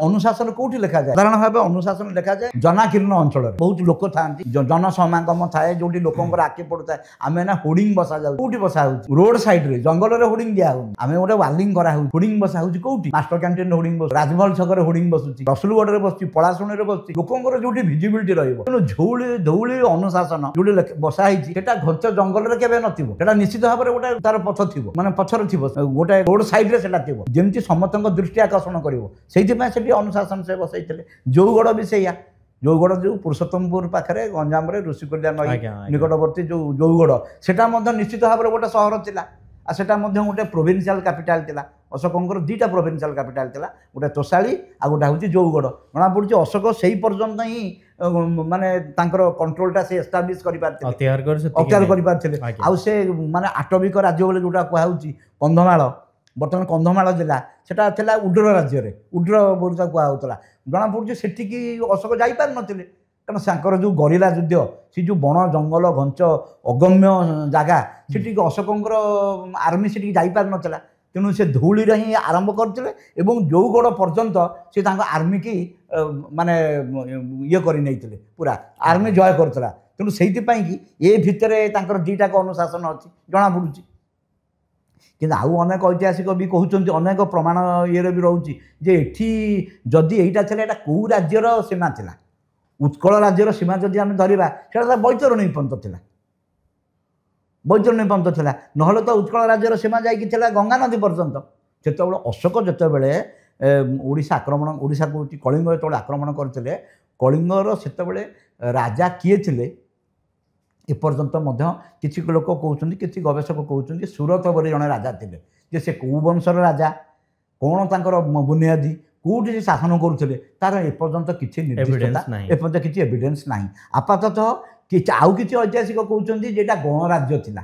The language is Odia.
ଅନୁଶାସନ କୋଉଠି ଲେଖାଯାଏ? ସାଧାରଣ ଭାବେ ଅନୁଶାସନ ଲେଖାଯାଏ ଜନାକୀର୍ଣ୍ଣ ଅଞ୍ଚଳରେ, ବହୁତ ଲୋକ ଥାଆନ୍ତି, ଜନସମାଗମ ଥାଏ, ଯୋଉଠି ଲୋକଙ୍କର ଆଖି ପଡୁଥାଏ। ଆମେ ନା ହୋର୍ଡିଂ ବସା ଯାଉଛି, କୋଉଠି ବସା ହଉଛି? ରୋଡ ସାଇଡରେ, ଜଙ୍ଗଲରେ ହୋର୍ଡିଂ ଦିଆ ହଉନି। ଆମେ ଗୋଟେ ୱାଲିଂ କରାହଉଛି, ହୋର୍ଡିଂ ବସା ହଉଛି କୋଉଠି? ମାଷ୍ଟର କ୍ୟାଣ୍ଟିନ ହୋର୍ଡିଂ ବସୁଛି, ରାଜମହଲ ଛକରେ ହୋର୍ଡିଂ ବସୁଛି, ରସୁଲଗଡ଼ରେ ବସୁଛି, ପଳାଶୁଣିରେ ବସୁଛି, ଲୋକଙ୍କର ଯୋଉଠି ଭିଜିବିଲିଟି ରହିବ। ତେଣୁ ଧଉଳି ଅନୁଶାସନ ଯୋଉଠି ବସା ହେଇଛି ସେଟା ଘଞ୍ଚ ଜଙ୍ଗଲରେ କେବେ ନଥିବ। ସେଟା ନିଶ୍ଚିତ ଭାବରେ ଗୋଟେ ତାର ପଥ ଥିବ, ମାନେ ପଛରେ ଥିବ, ଗୋଟେ ରୋଡ ସାଇଡରେ ସେଟା ଥିବ, ଯେମିତି ସମସ୍ତଙ୍କ ଦୃଷ୍ଟି ଆକର୍ଷଣ କରିବ। ସେଇଥିପାଇଁ ସେଠି ଅନୁଶାସନ ସେ ବସେଇଥିଲେ। ଜଉଗଡ଼ ବି ସେଇଆ। ଜଉଗଡ଼ ଯୋଉ ପୁରୁଷୋତ୍ତମପୁର ପାଖରେ ଗଞ୍ଜାମରେ ଋଷିକୁଲ୍ୟା ନଈ ଆଜ୍ଞା ଆଜ୍ଞା ନିକଟବର୍ତ୍ତୀ ଯୋଉ ଜଉଗଡ଼, ସେଟା ମଧ୍ୟ ନିଶ୍ଚିତ ଭାବରେ ଗୋଟେ ସହର ଥିଲା। ଆଉ ସେଟା ମଧ୍ୟ ଗୋଟେ ପ୍ରୋଭିନ୍ସିଆଲ କ୍ୟାପିଟାଲ ଥିଲା। ଅଶୋକଙ୍କର 2ଟା ପ୍ରୋଭିନ୍ସିଆଲ କ୍ୟାପିଟାଲ ଥିଲା, ଗୋଟେ ତୋଷାଳୀ ଆଉ ଗୋଟେ ହେଉଛି ଜଉଗଡ଼। ଜଣାପଡ଼ୁଛି ଅଶୋକ ସେଇ ପର୍ଯ୍ୟନ୍ତ ହିଁ ମାନେ ତାଙ୍କର କଣ୍ଟ୍ରୋଲଟା ସେ ଏଷ୍ଟାବ୍ଲିଶ କରିପାରିଥିଲେ, ଅକ୍ତିଆର କରି ସେତିକି ଅକ୍ତିଆର ନେଇ। କରିପାରିଥିଲେ। ଆଉ ସେ ମାନେ ଆଟବିକ ରାଜ୍ୟ ବୋଲି ଯୋଉଟା କୁହାହେଉଛି କନ୍ଧମାଳ, ବର୍ତ୍ତମାନ କନ୍ଧମାଳ ଜିଲ୍ଲା, ସେଟା ଥିଲା ଉଡ୍ର ରାଜ୍ୟରେ, ଉଡ୍ର ବୋଲି ତାକୁ କୁହାହେଉଥିଲା। ଜଣାପଡ଼ୁଛି ସେଠିକି ଅଶୋକ ଯାଇପାରିନଥିଲେ, କାରଣ ତାଙ୍କର ଯୋଉ ଗରିଲା ଯୁଦ୍ଧ, ସେ ଯୋଉ ବଣ ଜଙ୍ଗଲ ଘଞ୍ଚ ଅଗମ୍ୟ ଜାଗା, ସେଠିକି ଅଶୋକଙ୍କର ଆର୍ମି ସେଠିକି ଯାଇପାରିନଥିଲା। ତେଣୁ ସେ ଧଉଳିରେ ହିଁ ଆରମ୍ଭ କରିଥିଲେ ଏବଂ ଜଉଗଡ଼ ପର୍ଯ୍ୟନ୍ତ ସେ ତାଙ୍କ ଆର୍ମିକି ମାନେ ଇଏ କରି ନେଇଥିଲେ, ପୁରା ଆର୍ମି ଜୟ କରୁଥିଲା। ତେଣୁ ସେଇଥିପାଇଁ କି ଏ ଭିତରେ ତାଙ୍କର 2ଟାକ ଅନୁଶାସନ ଅଛି ଜଣାପଡ଼ୁଛି। କିନ୍ତୁ ଆଉ ଅନେକ ଐତିହାସିକ ବି କହୁଛନ୍ତି, ଅନେକ ପ୍ରମାଣ ଇଏରେ ବି ରହୁଛି ଯେ ଏଠି ଯଦି ଏଇଟା ଥିଲା, ଏଇଟା କେଉଁ ରାଜ୍ୟର ସୀମା ଥିଲା? ଉତ୍କଳ ରାଜ୍ୟର ସୀମା ଯଦି ଆମେ ଧରିବା, ସେଇଟା ତ ବୈତରଣୀ ପର୍ଯ୍ୟନ୍ତ ଥିଲା, ବୈତରଣୀ ପର୍ଯ୍ୟନ୍ତ ଥିଲା। ନହେଲେ ତ ଉତ୍କଳ ରାଜ୍ୟର ସୀମା ଯାଇକି ଥିଲା ଗଙ୍ଗା ନଦୀ ପର୍ଯ୍ୟନ୍ତ। ସେତେବେଳେ ଅଶୋକ ଯେତେବେଳେ ଓଡ଼ିଶା ଆକ୍ରମଣ, ଓଡ଼ିଶାକୁ ହେଉଛି କଳିଙ୍ଗ ଯେତେବେଳେ ଆକ୍ରମଣ କରିଥିଲେ, କଳିଙ୍ଗର ସେତେବେଳେ ରାଜା କିଏ ଥିଲେ ଏପର୍ଯ୍ୟନ୍ତ ମଧ୍ୟ କିଛି ଲୋକ କହୁଛନ୍ତି, କିଛି ଗବେଷକ କହୁଛନ୍ତି ସୁରଥ ବୋଲି ଜଣେ ରାଜା ଥିଲେ। ଯେ ସେ କେଉଁ ବଂଶର ରାଜା, କ'ଣ ତାଙ୍କର ବୁନିଆଦି, କେଉଁଠି ସେ ଶାସନ କରୁଥିଲେ, ତାର ଏପର୍ଯ୍ୟନ୍ତ କିଛି ନିର୍ଦ୍ଦିଷ୍ଟତା ଏଭିଡେନ୍ସ ନାହିଁ। ଏପର୍ଯ୍ୟନ୍ତ କିଛି ଏଭିଡେନ୍ସ ନାହିଁ। ଆପାତତଃ କିଛି ଆଉ କିଛି ଐତିହାସିକ କହୁଛନ୍ତି ଯେ ଏଇଟା ଗଣରାଜ୍ୟ ଥିଲା।